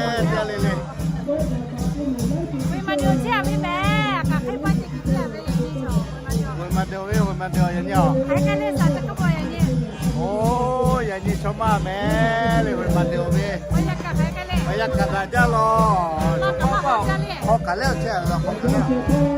Teˇ g'aˇ le le. Ve ma de ve, ve ma de ve, ve ma de yaꞈ nyi a. Oˇ, yaꞈ nyi chaw maˇ mehˍ le, ve ma de ve. Yaꞈ kaꞈ daꞈ jaˇ lawˬ. Hk'aw kaꞈ lehˬ, awˬ chehˇ a la hk'aw kaꞈ lehˬ.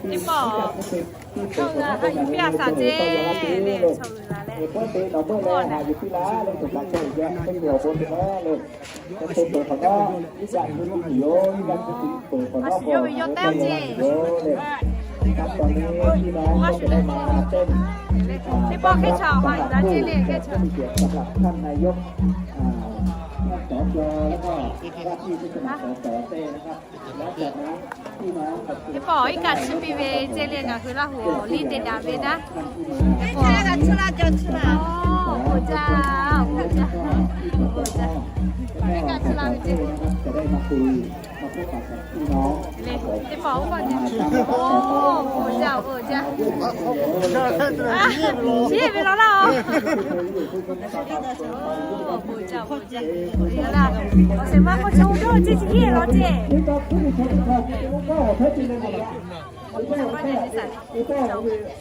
Teˇ pawˆ, chaw ngaˬ hui piˇ a shaˍ ceˇ le, chaw ngaˬ hui laˬ le. Awˬ, a shu yawˇ ve yawˇ teˇ ceˇ. Teˇ pawˆ hkehˇ chaw awˬ ha yuˬ la ceˇ le, hkehˇ chaw. Teˇ pawˆ iˉ kaˆ chi piˇ ve ceˇ le, ngaˬ hui Laˇ huˍ awˬ liˇ te daꞈ ve naˉ. Teˇ pawˆ, oˇ, oˇ jaˇ, oˇ jaˇ, oˇ jaˇ. Iˉ kaˆ chi la ve ceˇ. Le, teˇ pawˆ oˇ pawˆ nyi. Oˇ, oˇ jaˇ, oˇ jaˇ. Yeˇ ve law laˇ oˬ. Oˇ, oˇ jaˇ, oˇ jaˇ. Awˬ shehˍ ma k'o, chaw oˇ ve ceˇ chi yeˇ law ceˇ.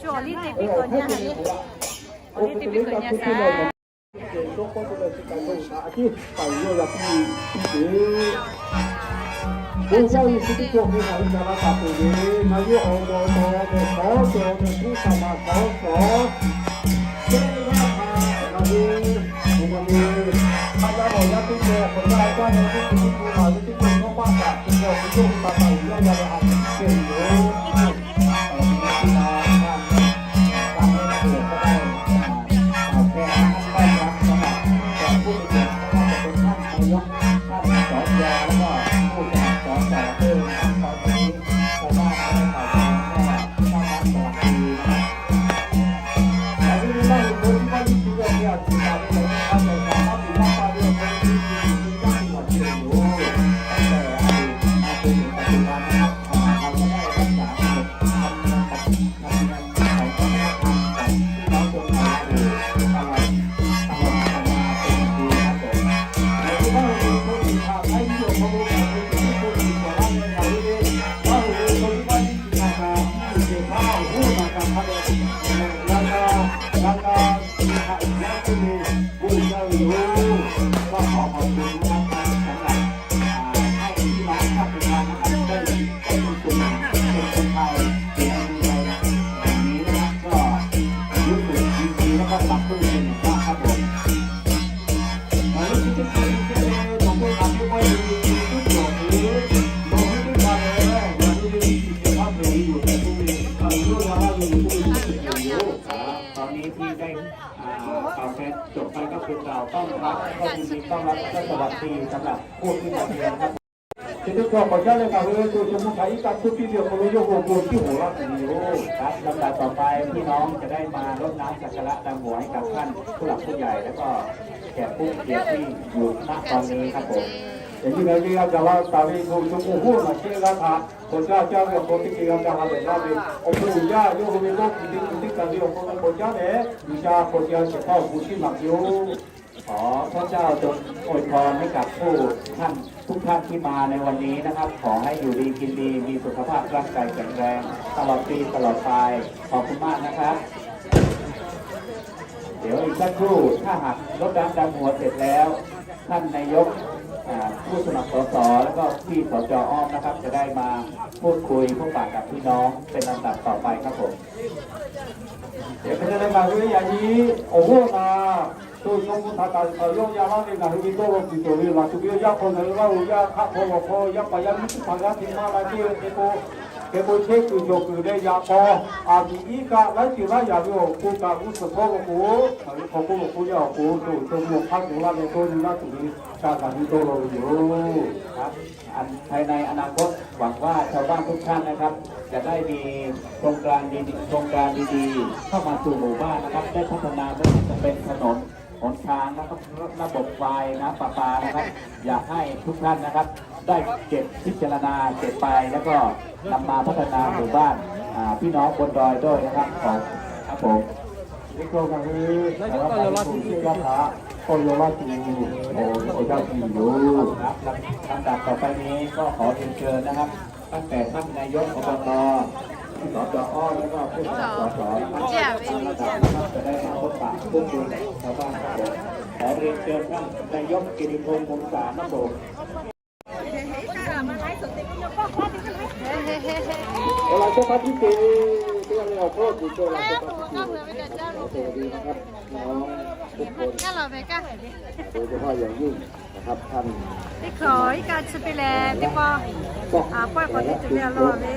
Shu awˬ liˇ te piˇ k'awꞈ nyi. Awˬ liˇ te piˇ k'awꞈ nyi a shaˍ. Tawˇ ni ti dai, a, เป่าแคน จบไปก็คือกล่าวต้อนรับ ก็ยินดีต้อนรับ แล้วก็สวัสดีสำหรับผู้ที่มาเยือนครับ Chi teˇ hkui k'awꞈ caˉ leh ngaˬ hui to sho mvuhˇ htaꞈ iˉ kaˆ hkuˇ piˇ ve awˬ hk'aw lo yawˇ hui awˬ bon tiˉ hoˍ laˇ tuˬ yoˬ. ครับ ลำดับต่อไป พี่น้องจะได้มารดน้ำสักการะตามหัวให้กับท่านผู้หลักผู้ใหญ่ แล้วก็แขกผู้มีเกียรติที่อยู่ณตอนนี้ครับผม Yaꞈ nyi ngaˬ hui g'a gaˬ la taˍ ve to sho mvuhˇ htaꞈ maˍ chehˇ g'a htaꞈ k'awꞈ caˉ caˇ ve awˬ hk'aw teˇ geh g'a gaˬ la lehˬ laˇ ve awˬ bon uiˍ jaˇ yawˇ hui ve g'awˇ kuiˬ te kuiˬ teˇ kaˬ ve awˬ hk'aw lo k'awꞈ caˉ leh, G'uiˬsha k'awꞈ te a shehˍ hpaˇ awˬ bon chiˇ maˍ piˇ-oˆ. ขอพระเจ้าจงอวยพรให้กับผู้ท่านทุกท่านที่มาในวันนี้นะครับ ขอให้อยู่ดีกินดี มีสุขภาพร่างกายแข็งแรง ตลอดปีตลอดไป ขอบคุณมากนะครับ เดี๋ยวอีกสักครู่ ถ้าหากรดน้ำดำหัวเสร็จแล้ว ท่านนายก อ่า ผู้สมัคร สส แล้วก็พี่ สจ อ้อมนะครับ จะได้มาพูดคุยพบปะกับพี่น้องเป็นลำดับต่อไปครับผม Yaꞈ hk'aˇ leh ngaˬ hui yaꞈ nyi awˬ hoˉ na to sho mvuhˇ htaꞈ kaꞈ yawˇ yaˇ laˇ ve ngaˬ hui ve dawˇ law kuiˬ cawˬ ve laˬ tuˬ ve yaˇ hk'aw ngaˬ hui Laˇ huˍ yaˇ hk'aˆ hk'aw lawˬ hk'aw yaˇ paˍ yaˇ miˇ teˇ hpaˍ g'aˇ hteꞈ maˇ la ceˇ ve k'o, hk'e k'o chehˇ kuiˬ cawˬ kuiˬ leh yaꞈ k'aw, a miˍ iˉ kaˆ laiˉ ceuˬ laˇ yaꞈ ve awˬ pon kaꞈ g'uˇ suhˍ hpawˇ ve k'o, ngaˬ hui hk'aw k'oˆ ve k'o yaˇ awˬ pon to sho mvuhˇ awˬ hk'aˇ cawˬ laˇ leh dawˇ nyi laˇ tuˬ ve ca gaˬ ve dawˇ law ve yoˬ. ครับ อัน ภายในอนาคต หวังว่าชาวบ้านทุกท่านนะครับ จะได้มีโครงการดีๆ โครงการดีๆ เข้ามาสู่หมู่บ้านนะครับ ได้พัฒนาไม่ว่าจะเป็นถนนหนทางนะครับ ระบบไฟ น้ำประปานะครับ อยากให้ทุกท่านนะครับ ได้เก็บพิจารณาเก็บไป แล้วก็นำมาพัฒนาหมู่บ้าน อ่า พี่น้องบนดอยด้วยนะครับ ขอบ ครับผม Teˇ hkui ngaˬ hui a la pa la tu chi kaˇ htaꞈ k'awꞈ yaw laˇ tuˬ awˬ jaˇ tuˬ yoˬ. ครับ ลำดับต่อไปนี้ก็ขอเรียนเชิญนะครับ ตั้งแต่ท่านนายก อบต สจ อ้อม แล้วก็ผู้สมัคร สส นะครับ ตามลำดับนะครับ จะได้มาพบปะพูดคุยกับชาวบ้านครับผม ขอเรียนเชิญท่านนายก กิติพงษ์ วงศา ครับผม ที่เจอที่เราครอบครัวเราจะต้องเจอสวัสดีนะครับพี่น้องทุกคน โดยเฉพาะอย่างยิ่งนะครับท่าน Teˇ hkawꞈ iˉ kaˆ chi piˇ leh teˇ pawˆ, a, pawehˇ k'awꞈ te tuˬ ve a laˇ ve.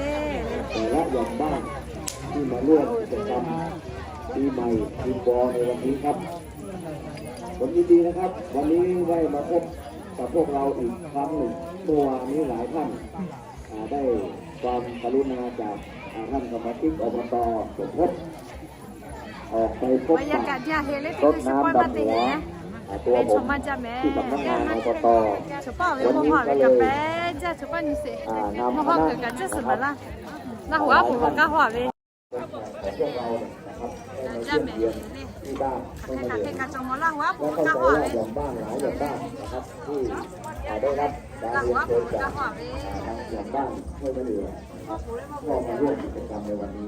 แต่ละหย่อมบ้านที่มาร่วมกิจกรรมปีใหม่ปีบอในวันนี้ครับ ผมยินดีนะครับ วันนี้ได้มาพบกับพวกเราอีกครั้งหนึ่ง เมื่อวานนี้หลายท่าน อ่า ได้ความกรุณาจาก อ่า ท่านสมาชิก อบต สมภพ ออกไปพบปะ รดน้ำดำหัว อ่า ตัวผมที่สำนักงาน อบต วันนี้ก็เลย อ่า นำคณะ นะครับ หลายท่าน ของพวกเราเนี่ยนะครับ ได้มาเยี่ยมเยียนที่บ้านห้วยมะเดื่อ แล้วก็ชาวบ้านหลายหย่อมบ้านนะครับ ที่ อ่า ได้รับการเรียนเชิญจาก อ่า ทางหย่อมบ้านห้วยมะเดื่อ ก็มาร่วมกิจกรรมในวันนี้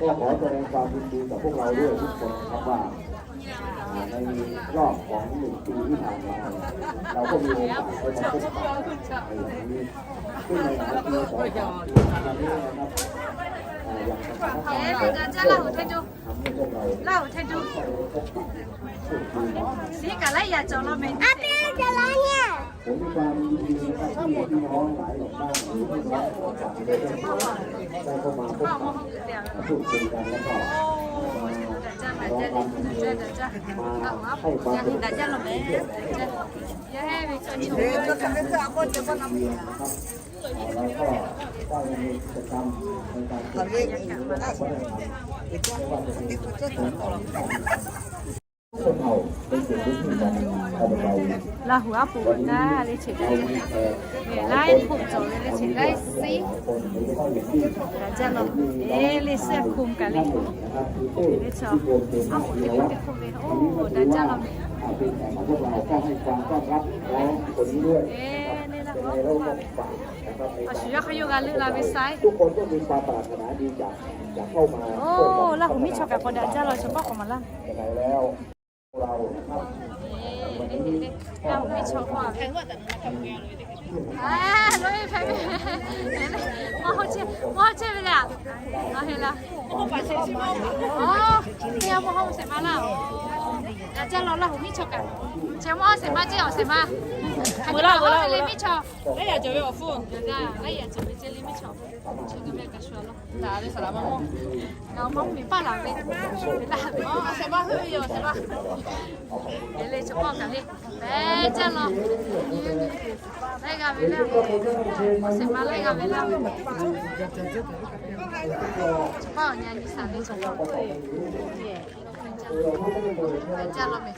ก็ขอแสดงความยินดีกับพวกเราด้วยทุกคนนะครับว่า อ่า ในรอบของหนึ่งปีที่ผ่านมาเนี่ย เราก็มีโอกาสได้มาพบปะในวันนี้ ซึ่งในหลายปีสองสามปีมานี้นะครับ อ่า อย่างสถานการณ์โควิด ทำให้พวกเรา ผมมีความยินดีนะครับที่พี่น้องหลายหย่อมบ้านหรือพี่น้องของต่างประเทศได้เข้ามาพบปะพูดคุยกัน แล้วก็มาร้องรำทำเพลง มาให้ความสนุกสนานกันด้วยนะครับ แล้วก็ได้มีกิจกรรมในการ Laˇ huˍ aˉ poꞈ g'a le cheꞈ gaˇ, laiˉ hpoˆ cawˬ ve le cheꞈ gaˇ siˉ. Daꞈ jaˇ lawˬ, e le suhˆ hko kaꞈ le, le chaw aˉ poꞈ teˇ hpoˆ teˇ hpoˆ ve, oˇ daꞈ jaˇ lawˬ mehˍ. E le laˇ huˍ aˉ poꞈ g'a, a shu yawˇ hk'a yawˇ g'a leuˆ la ve saiˉ. Oˇ, Laˇ huˍ miˇ chaw kaꞈ k'awꞈ daꞈ jaˇ lawˬ, chaw paˆ k'awꞈ maˍ laˇ. Laˇ huˍ miˇ chaw k'awꞈ ve, a, lo e hpehꞈ ve, mawˇ hawˇ chehˇ, mawˇ hawˇ chehˇ ve le. A, heˆ laˇ. Oˇ, teˇ g'aˇ mawˇ hawˇ shehˍ ma laˇ. Daꞈ jaˇ lawˬ Laˇ huˍ miˇ chaw kaꞈ. Chi mawˇ hawˇ shehˍ ma ceˇ, awˬ shehˍ ma. Hk'aˬ hk'e laˇ ve le miˇ chaw. Laiˉ yaꞈ cawˬ ve awˬ hpfuhˇ. Laiˉ yaꞈ cawˬ ve ceˇ le miˇ chaw. Chi ngaˬ meh kaꞈ shu a laˇ. Ngaˬ awˬ mawˇ miˬ paˇ laˬ ve. Awˬ shehˍ ma heuˆ ve yoˬ, awˬ shehˍ ma. Eˬ le, chaw paˆ kaꞈ le. Pehˬ jaˇ lawˬ. Laiˉ g'a ve laˇ. Awˬ shehˍ ma laiˉ g'a ve laˇ. Chaw paˆ awˬ nyi a nyi shaˍ le chaw paˆ. Pehˬ jaˇ lawˬ mehˍ,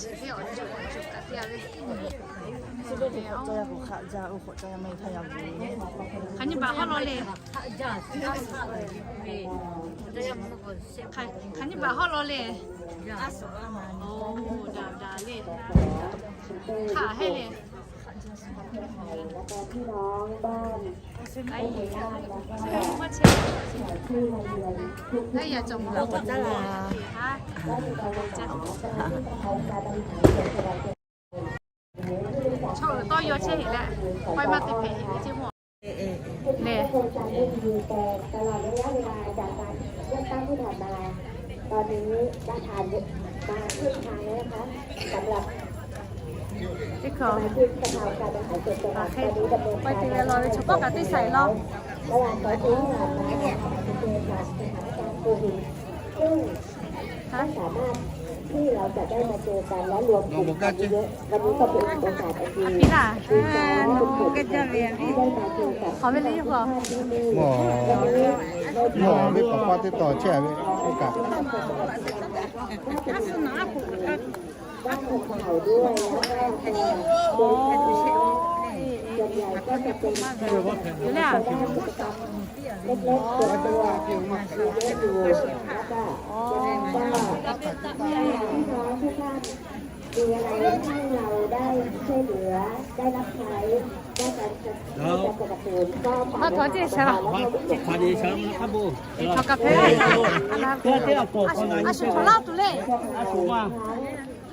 chi teˇ awˬ cawˬ kaꞈ teˇ g'aˇ ve. Hk'aˬ nyi baˬ hawˉ law le. Hk'aˬ nyi baˬ hawˉ law le. Oˇ, daꞈ daꞈ le. Hk'aˬ heˆ le. Chaw uiˍ tawˇ yaw chehˇ heˆ leh, k'awˇ maˇ teˇ hpehꞈ heˆ ve ceˇ mawˇ. ในช่วงของการเล่นกีแกนตลอดระยะเวลาจากการเลือกตั้งที่ผ่านมา ตอนนี้น่าทานมาครึ่งทางแล้วนะคะ สำหรับสมาชิกสภาองค์การบริหารส่วนจังหวัด ตอนนี้ดำเนินการมาถึงระหว่างสองทีมที่ผ่านมานะคะ เป็นเกมจากสถานการณ์โควิด ซึ่งไม่สามารถที่เราจะได้มาเจอกันและรวมกลุ่มกันเยอะๆ วันนี้ก็เป็นโอกาสอันดีที่จะได้เป็นเกียรติที่ได้มาเจอกับทุกท่านที่นี่ วันนี้ได้เจอกับ Mawˇ ve k'awꞈ pa teˇ tawˍ chehˇ ve oˇ kaꞈ. ด้านบนเขาด้วย แล้วก็ส่วนใหญ่ก็จะเป็นชาวบ้านที่ทำกิจกรรมเล็กๆส่วนตัว มีเยอะอยู่ แล้วก็ยังไงก็ พี่น้องทุกท่าน มีอะไรให้เราได้ช่วยเหลือ ได้รับใช้ ได้การสนับสนุน ก็ฝากไว้ค่ะ มาถอนที่ฉัน Hk'aˬ nyi shaˍ laˇ hk'a bon. Hk'aˬ kaꞈ hpehꞈ la. A shu hk'aˬ laˇ tuˬ le. A shu ma.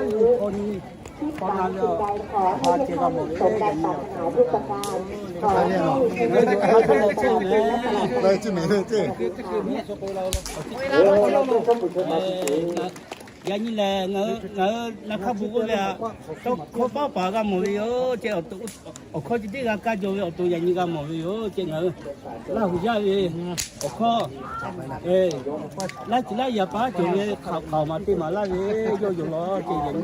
Hk'aw nyi, hk'aw na leh, ha ceh g'a mawˬ ve yaꞈ nyi awˬ to, yaꞈ nyi lehˬ, ngaˬ hui na hk'a bvuhꞈ k'oˆ ve, tawˇ hkawˇ paˉ paˍ g'a mawˬ ve yoˬ ceh, awˬ hkawˇ ceh teˇ g'a kaˇ jaw ve awˬ to yaꞈ nyi g'a mawˬ ve yoˬ ceh, ngaˬ hui Laˇ huˍ yaˇ ve awˬ hkawˇ, laˇ ceuˬ laˇ yaꞈ pa cawˬ ve hk'aoˍ hk'aoˍ maˍ te maˍ laˇ ve yawˇ yoˬ lawˬ ceh, yaꞈ nyi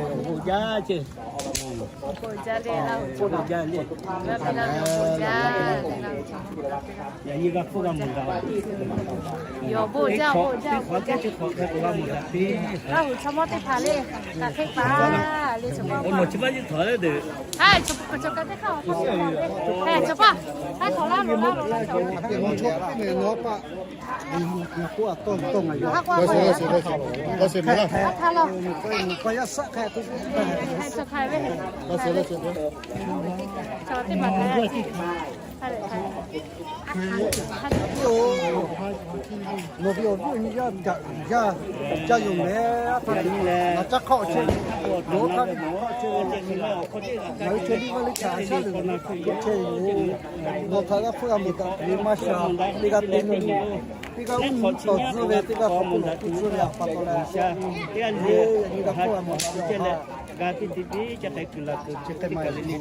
awˬ bon jaˇ ceh. Awˬ bon jaˇ le. Yaꞈ nyi g'a hpfuhˇ g'a mawˬ daꞈ. Awˬ bon jaˇ, awˬ bon jaˇ, awˬ bon jaˇ. Laˇ huˍ chaw mawˇ teˇ hpaˍ le, kaꞈ hk'e paˍ le, chaw mawˇ chi ma yeˇ htaꞈ le de. Nawˬ ve awˬ viˉ awˬ nyi yaˇ kaꞈ, yaˇ, caˇ yoˬ mehˍ. Aˉ htaˇ ngaˬ caˇ hk'awꞈ chehˇ ve, nawˬ htaˇ ve hk'awꞈ chehˇ ve, ngaˬ hui chehˇ liˇ vaˇ liˇ htaꞈ shaˉ lehˬ k'oˆ chehˇ ve yoˬ. Nawˬ htaꞈ g'a hpfuhˇ g'a mawˬ daꞈ ve maˇ sha, teˇ g'aˇ teˇ nyi, teˇ g'aˇ uˉ nyi tawˍ tcuhˉ ve, teˇ g'aˇ hk'aw hpu lawˬ hpu tcuhˉ ve awˬ pa taw leh, yaꞈ nyi g'a hpfuhˇ g'a mawˬ daꞈ ve awˬ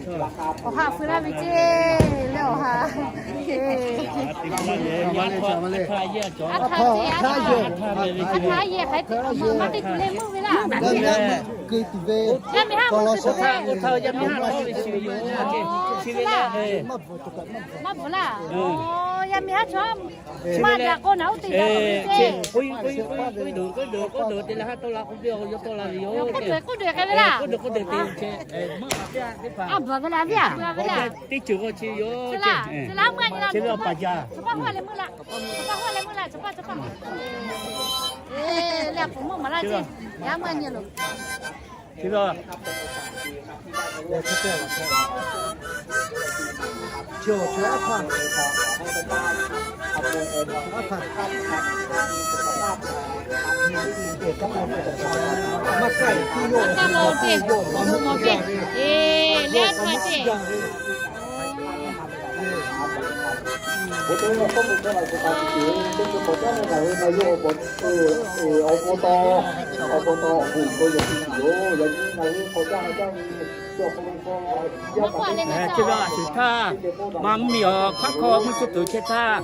ha. Awˬ ha hpu laˇ ve ceˇ leh awˬ ha. Aˉ htaˇ ceˇ, aˉ htaˇ yehˬ hk'aˬ hk'e te maˇ te tuˬ leh meuˇ ve laˇ. Yaˇ miˇ haˉ meuˇ tuˬ ve, yaˇ miˇ haˉ meuˇ tuˬ ve, maˇ bvuhꞈ laˇ. Yaˇ miˇ haˉ chaw maˇ daꞈ k'o, naˬ uˉ te daꞈ ve ceˇ. K'oˆ dawˬ k'oˆ dawˬ k'ai ve laˇ. Aˉ bvuhꞈ ve le, aˉ viˉ aꞈ bvuhꞈ ve le. Teˇ ceuˬ k'o chi yoˬ. Chi laˇ meuˇ a nyi la, chaw paˇ haˉ leh meuˇ laˇ, chaw paˇ haˉ leh meuˇ laˇ, chaw paˇ, chaw paˇ. Leh a puˍ meuˇ maˍ laˇ ceˇ, yaˇ meuˇ a nyi loˬ. Chi laˇ. Maˇ kaˇ eˬ tiˇ yawˇ, maˇ kaˇ eˬ tiˇ yawˇ, maˇ kaˇ eˬ tiˇ yawˇ. Awˬ bon taw, awˬ bon taw awˬ bon ko yaꞈ nyi yoˬ. Yaꞈ nyi ngaˬ hui k'awꞈ caˇ ha caˇ ve, chi awˬ hk'aw lo k'o, chi a shuˍ htaˇ, maˇ mvuhˇ miˬ awˬ hk'aˇ hkawˇ mvuhˇ chi tuˬ chehˇ htaˇ,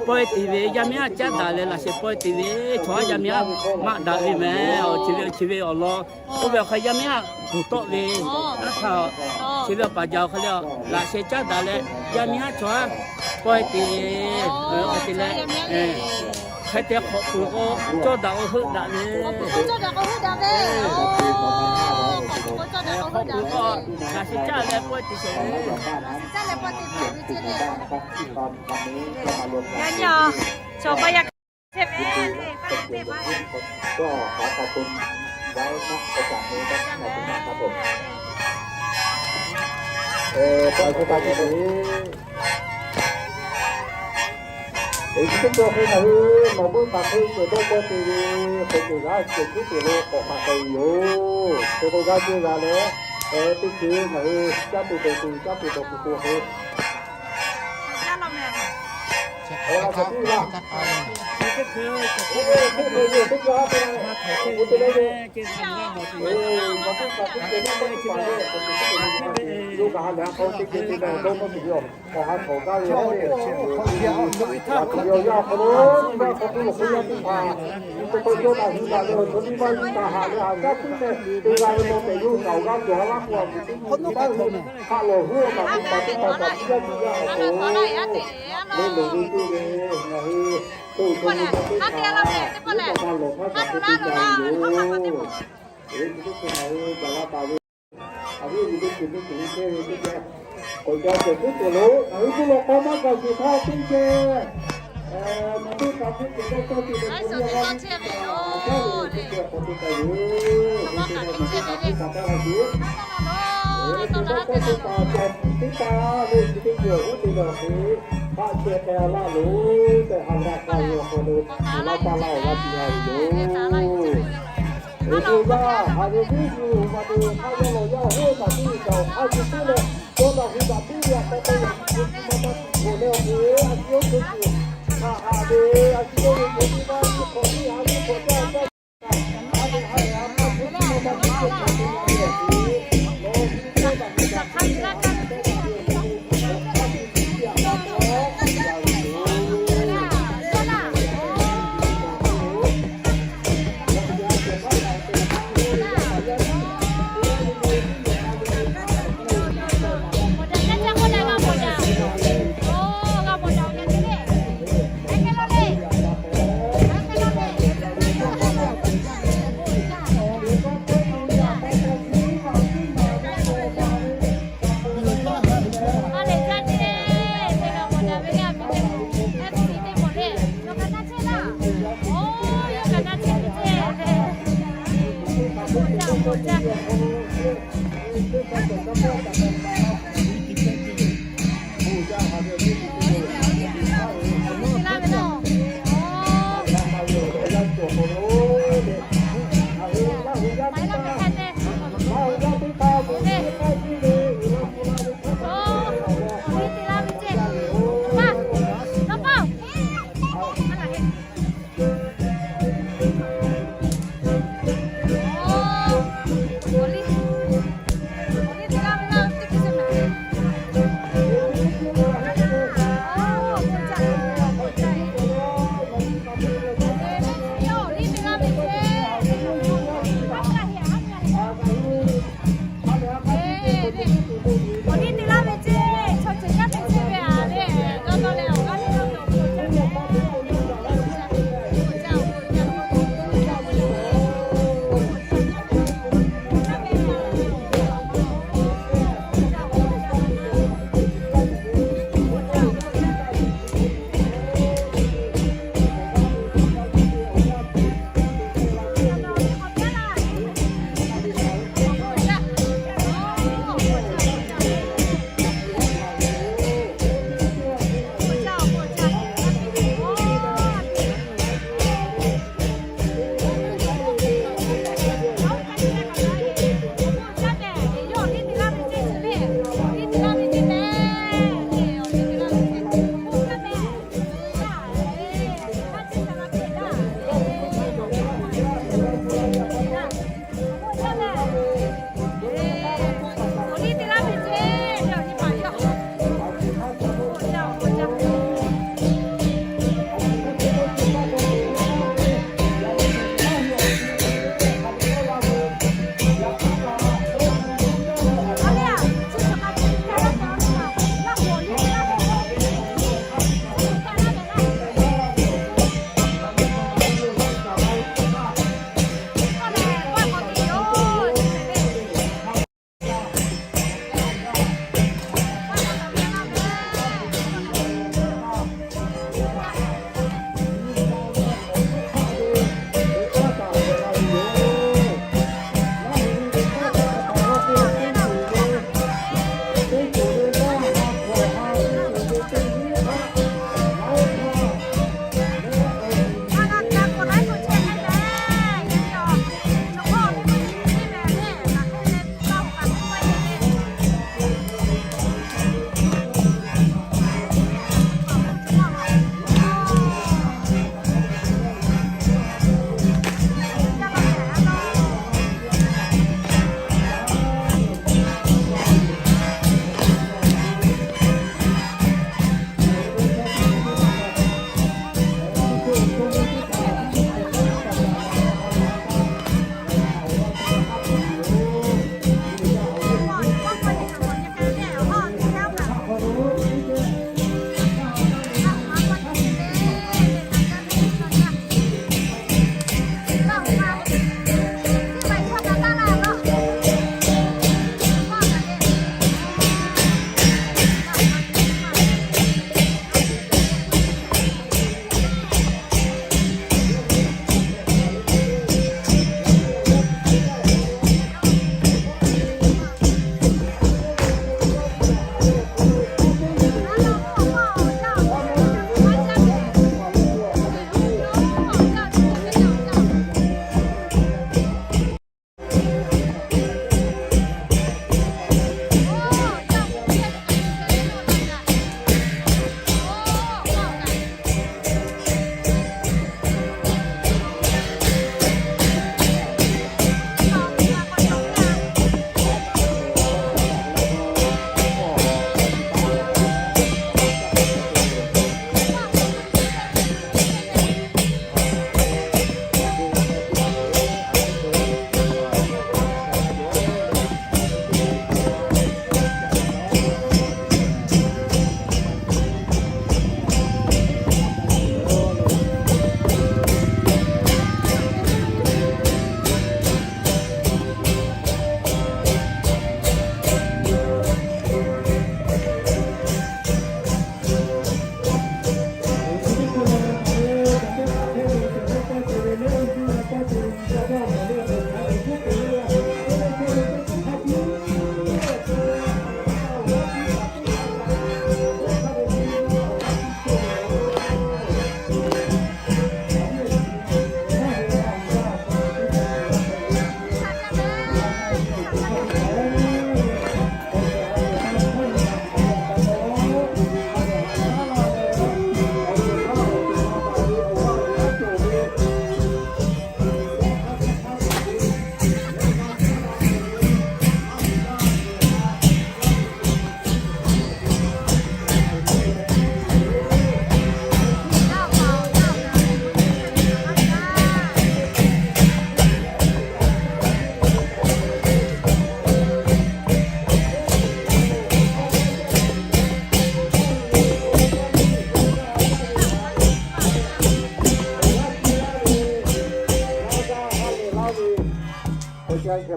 pawehˇ te ve yaˇ miˇ haˉ caˉ daꞈ leh laꞈ sheh pawehˇ te ve, chaw haˉ yaˇ miˇ haˉ maꞈ daꞈ ve mehˍ. Awˬ chi ve awˬ chi ve awˬ lawn oˇ ve awˬ hk'aˇ yaˇ miˇ haˉ kuˬ tawˆ ve, aˉ htaˇ chi ve awˬ paˍ jaˬ awˬ hk'aˇ leh laꞈ sheh caˉ daꞈ leh yaˇ miˇ haˉ chaw haˉ pawehˇ te, awˬ te leh hk'e te hk'awꞈ puˍ k'o cawˇ daꞈ k'o heuˆ daꞈ ve, hk'awꞈ puˍ k'o laꞈ sheh caˉ leh pawehˇ te sheˍ ve, yaˇ nyi a, chaw paˇ yaˇ Teˇ ceuˬ ngaˬ hui caˇ tuˬ dawˬ tuˬ caˇ tuˬ dawˬ tuˬ k'o hk'e, Awˬ viˉ awˬ nyi teˇ ceuˬ teˇ ceuˬ le chehˇ ve teˇ geh, k'awꞈ ca cawˬ tuˉ cawˬ lo, ngaˬ hui teˇ lawꞈ k'aw maˇ gaˬ sheˍ htaˇ teˇ geh, Aˉ suhˍ ve tawˇ chehˇ ve yoˬ le. Tawˇ maˇ k'aꞈ te chehˇ ve le. Tawˇ la teˇ la teˇ la.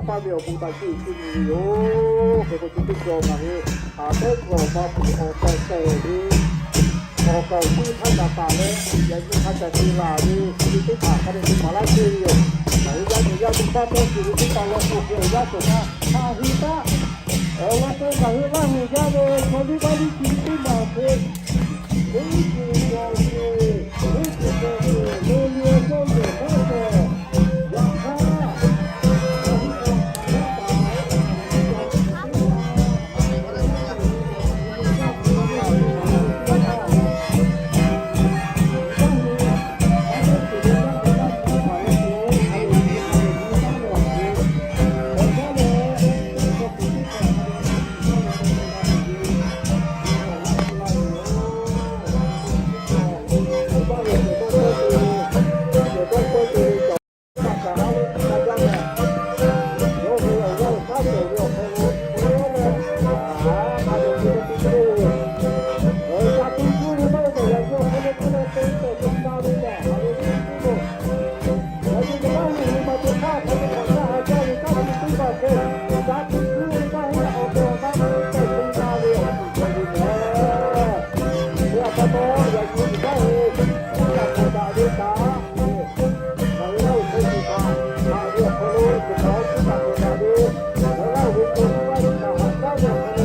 Paˇ ve awˬ bon taꞈ cuˇ yiˍ cuˇ nyi ve yoˬ. Hk'e k'o, chi teˇ cawˬ ngaˬ hui haꞈ pehˉ kuiˬ awˬ ma kuiˬ awˬ tehˬ tehˬ ve awˬ kaˍ awˬ puiˉ htaˇ kaꞈ taˍ leh, yaꞈ nyi hk'a caˬ te laˬ ve chi teˇ hpaˍ hk'a dehꞈ te maˍ laˇ chehˇ ve yoˬ. Ngaˬ hui yaˇ nyi yaˇ nyi maˇ pawˇ tuˬ ve teˇ hpaˍ law k'o, hk'e awˬ yaˇ shawˍ htaˇ haꞈ hui taˆ. Awˬ lawn k'o, ngaˬ hui Laˇ huˍ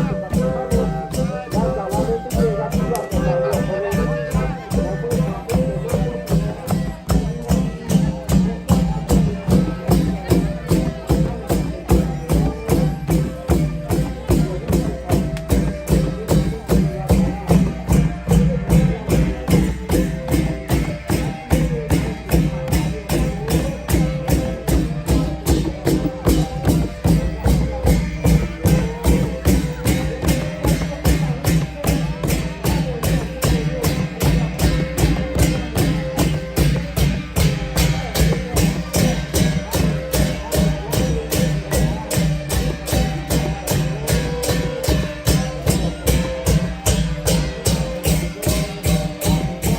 yaˇ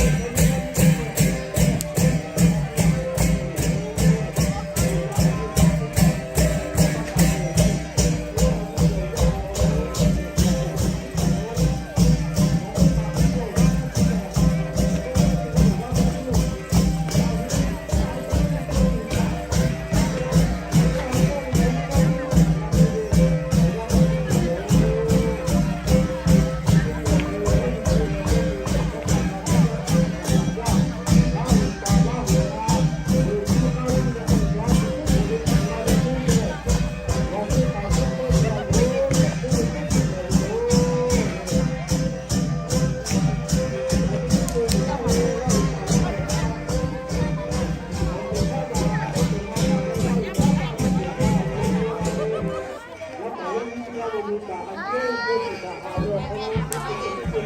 ve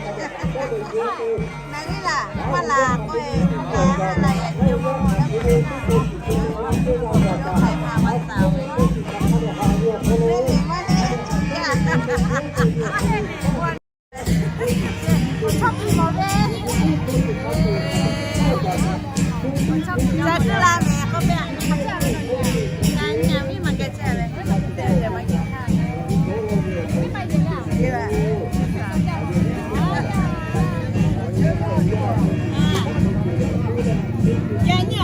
chaw liˇ baˆ liˇ chi teˇ maˬ hk'e